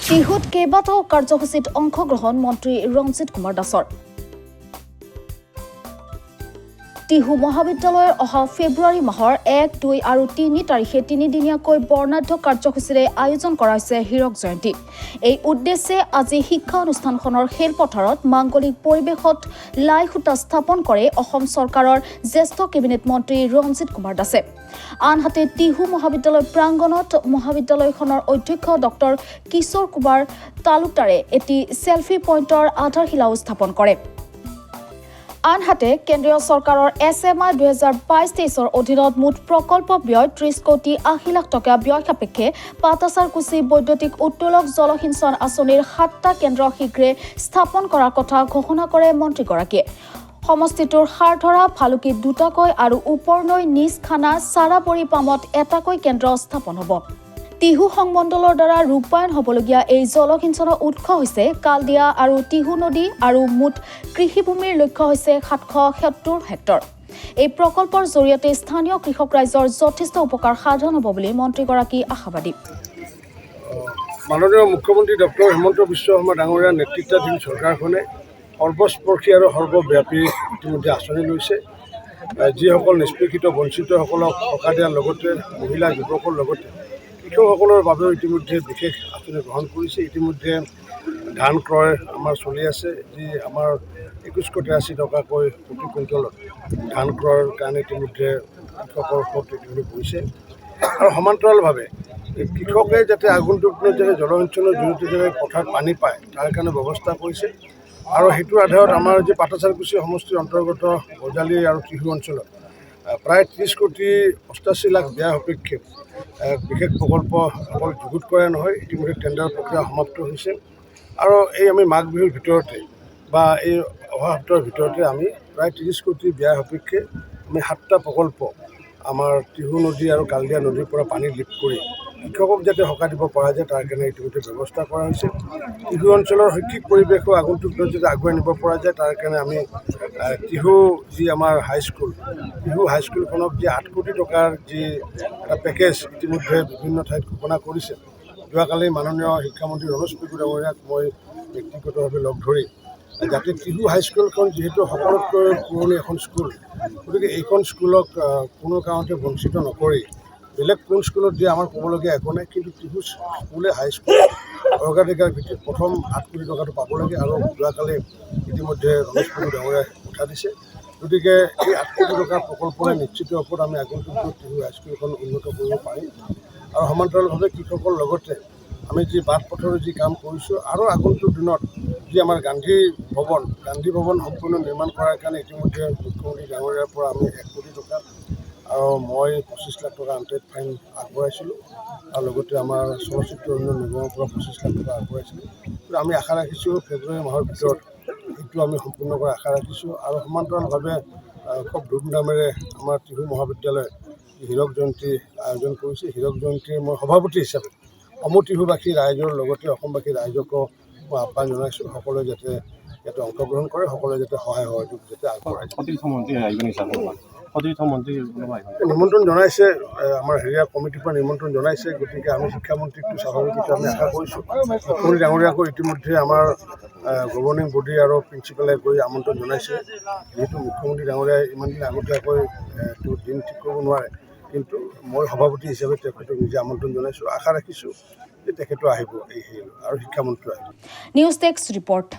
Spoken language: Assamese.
টিহুত কেইবাটাও কাৰ্যসূচীত অংশগ্ৰহণ মন্ত্ৰী ৰঞ্জিত কুমাৰ দাসৰ। টিহু মহাবিদ্যালয়ৰ অহা ফেব্ৰুৱাৰী মাহৰ 1, 2 আৰু 3 তাৰিখে তিনিদিনীয়াকৈ বৰ্ণাঢ্য কাৰ্যসূচীৰে আয়োজন কৰা হৈছে হীৰক জয়ন্তী। এই উদ্দেশ্যে আজি শিক্ষা অনুষ্ঠানখনৰ খেলপথাৰত মাংগলিক পৰিৱেশত লাই খুঁটা স্থাপন কৰে অসম চৰকাৰৰ জ্যেষ্ঠ কেবিনেট মন্ত্ৰী ৰঞ্জিত কুমাৰ দাসে। আনহাতে টিহু মহাবিদ্যালয় প্ৰাংগণত মহাবিদ্যালয়খনৰ অধ্যক্ষ ডক্টৰ কিশোৰ কুমাৰ তালুকদাৰে এটি চেলফি পইণ্টৰ আধাৰশিলাও স্থাপন কৰে। আনহাতে কেন্দ্ৰীয় চৰকাৰৰ এছএমআই 2022-23ৰ অধীনত মুঠ প্ৰকল্প ব্যয় 30 কোটি 80 লাখ টকা ব্যয় সাপেক্ষে পাটাছাৰকুছি বৈদ্যুতিক উত্তোলক জলসিঞ্চন আঁচনিৰ সাতটা কেন্দ্ৰ শীঘ্ৰে স্থাপন কৰাৰ কথা ঘোষণা কৰে মন্ত্ৰীগৰাকীয়ে। সমষ্টিটোৰ সাৰধৰা, ভালুকীত দুটাকৈ আৰু ওপৰনৈ, নিজ খানা, চাৰাবৰী পামত এটাকৈ কেন্দ্ৰ স্থাপন হ'ব। টিহু সংমণ্ডলৰ দ্বাৰা ৰূপায়ণ হ'বলগীয়া এই জলসিঞ্চনৰ উৎস হৈছে কালদিয়া আৰু টিহু নদী আৰু মুঠ কৃষিভূমিৰ লক্ষ্য হৈছে 770 হেক্টৰ। এই প্ৰকল্পৰ জৰিয়তে স্থানীয় কৃষক ৰাইজৰ যথেষ্ট উপকাৰ সাধন হ'ব বুলি মন্ত্ৰীগৰাকী আশাবাদী। মাননীয় মুখ্যমন্ত্ৰী ডক্টৰ হিমন্ত বিশ্ব শৰ্মা ডাঙৰীয়াৰ নেতৃত্বাধীন চৰকাৰখনে সৰ্বস্পৰ্শী আৰু সৰ্বব্যাপী ইতিমধ্যে আঁচনি লৈছে। যিসকল নিষ্পেষিত, বঞ্চিতসকলক সকাহ দিয়াৰ লগতে মহিলা, যুৱকৰ লগতে কৃষকসকলৰ বাবেও ইতিমধ্যে বিশেষ আঁচনি গ্ৰহণ কৰিছে। ইতিমধ্যে ধান ক্ৰয় আমাৰ চলি আছে, যি আমাৰ 2183 টকাকৈ প্ৰতি কুইণ্টলত ধান ক্ৰয়ৰ কাৰণে ইতিমধ্যে কৃষকৰ ওপৰত ইতিমধ্যে গৈছে। আৰু সমান্তৰালভাৱে এই কৃষকে যাতে আগন্তুক দিনত যাতে জলসিঞ্চনৰ জৰিয়তে যাতে পথাৰত পানী পায়, তাৰ কাৰণে ব্যৱস্থা কৰিছে। আৰু সেইটোৰ আধাৰত আমাৰ যি পাটাছাৰকুছি সমষ্টিৰ অন্তৰ্গত বজালী আৰু টিহু অঞ্চলত প্ৰায় 30 কোটি 88 লাখ ব্যয় সাপেক্ষে বিশেষ প্ৰকল্প অকল যুগুত কৰাই নহয়, ইতিমধ্যে টেণ্ডাৰ প্ৰক্ৰিয়া সমাপ্ত হৈছে। আৰু এই আমি মাঘ বিহুৰ ভিতৰতে বা এই অহা সপ্তাহৰ ভিতৰতে আমি প্ৰায় 30 কোটি ব্যয় সাপেক্ষে আমি সাতটা প্ৰকল্প আমাৰ টিহু নদী আৰু কালদিয়া নদীৰ পৰা পানী লিফ্ট কৰি কৃষকক যাতে সকাহ দিব পৰা যায়, তাৰ কাৰণে ইতিমধ্যে ব্যৱস্থা কৰা হৈছে। টিহু অঞ্চলৰ শৈক্ষিক পৰিৱেশো আগন্তুক দিনত যাতে আগুৱাই নিব পৰা যায়, তাৰ কাৰণে আমি টিহু যি আমাৰ হাইস্কুল, টিহু হাইস্কুলখনক যি 8 কোটি টকাৰ যি এটা পেকেজ ইতিমধ্যে বিভিন্ন ঠাইত ঘোষণা কৰিছে, যোৱাকালি মাননীয় শিক্ষামন্ত্ৰী ৰণোজ পেগু ডাঙৰীয়াক মই ব্যক্তিগতভাৱে লগ ধৰি যাতে টিহু হাইস্কুলখন যিহেতু সকলোতকৈ পুৰণি এখন স্কুল, গতিকে এইখন স্কুলক কোনো কাৰণতে বঞ্চিত নকৰি, বেলেগ কোন স্কুলত দিয়ে আমাৰ ক'বলগীয়া একো নাই, কিন্তু টিহু স্কুলে হাইস্কুল অগ্ৰাধিকাৰ ভিত্তিত প্ৰথম 8 কোটি টকাটো পাব লাগে। আৰু যোৱাকালি ইতিমধ্যে ৰণোজ পেগু ডাঙৰীয়াই কথা দিছে। গতিকে এই 8 কোটি টকাৰ প্ৰকল্পৰে নিশ্চিত ওপৰত আমি আগন্তুক দিনত টিহু হাইস্কুলখন উন্নত কৰিব পাৰিম। আৰু সমান্তৰালভাৱে কৃষকৰ লগতে আমি যি বাট পথৰ যি কাম কৰিছোঁ আৰু আগন্তুক দিনত যি আমাৰ গান্ধী ভৱন, গান্ধী ভৱন সম্পূৰ্ণ নিৰ্মাণ কৰাৰ কাৰণে ইতিমধ্যে মুখ্যমন্ত্ৰী ডাঙৰীয়াৰ পৰা আমি 1 কোটি টকা আৰু মই 25 লাখ টকা আনটাইড ফাণ্ড আগবঢ়াইছিলোঁ আৰু লগতে আমাৰ চলচ্চিত্ৰ উন্নয়ন নিগমৰ পৰা 25 লাখ টকা আগবঢ়াইছিলোঁ। গতিকে আমি আশা ৰাখিছোঁ, ফেব্ৰুৱাৰী মাহৰ ভিতৰত এইটো আমি সম্পূৰ্ণ কৰাৰ আশা ৰাখিছোঁ। আৰু সমান্তৰালভাৱে খুব ধুমধামেৰে আমাৰ টিহু মহাবিদ্যালয়ে হীৰক জয়ন্তী আয়োজন কৰিছে। হীৰক জয়ন্তীৰ মই সভাপতি হিচাপে সমূহ টিহুবাসী ৰাইজৰ লগতে অসমবাসী ৰাইজকো মই আহ্বান জনাইছোঁ, সকলোৱে যাতে ইয়াতে অংশগ্ৰহণ কৰে, সকলোৱে যাতে সহায় সহযোগ যাতে আগবঢ়ায়। সতীৰ্থ মন্ত্ৰী আহিব নেকি ছাৰ? কোনোবা সতীৰ্থ মন্ত্ৰী কোনোবা আহিব? নিমন্ত্ৰণ জনাইছে, আমাৰ হেৰিয়া কমিটিৰ পৰা নিমন্ত্ৰণ জনাইছে। গতিকে আমি শিক্ষামন্ত্ৰীকটো স্বাভাৱিকতে আমি আশা কৰিছোঁ। মুখ্যমন্ত্ৰী ডাঙৰীয়াকো ইতিমধ্যে আমাৰ গভৰ্ণিং বডি আৰু প্ৰিন্সিপালে গৈ আমন্ত্ৰণ জনাইছে। যিহেতু মুখ্যমন্ত্ৰী ডাঙৰীয়াই ইমান দিন আগতীয়াকৈ এইটো দিন ঠিক কৰিব নোৱাৰে, কিন্তু মই সভাপতি হিচাপে তেখেতক নিজে আমন্ত্ৰণ জনাইছোঁ। আশা ৰাখিছোঁ যে তেখেতো আহিব এই হেৰি আৰু শিক্ষামন্ত্ৰীও আহিব। News desk report.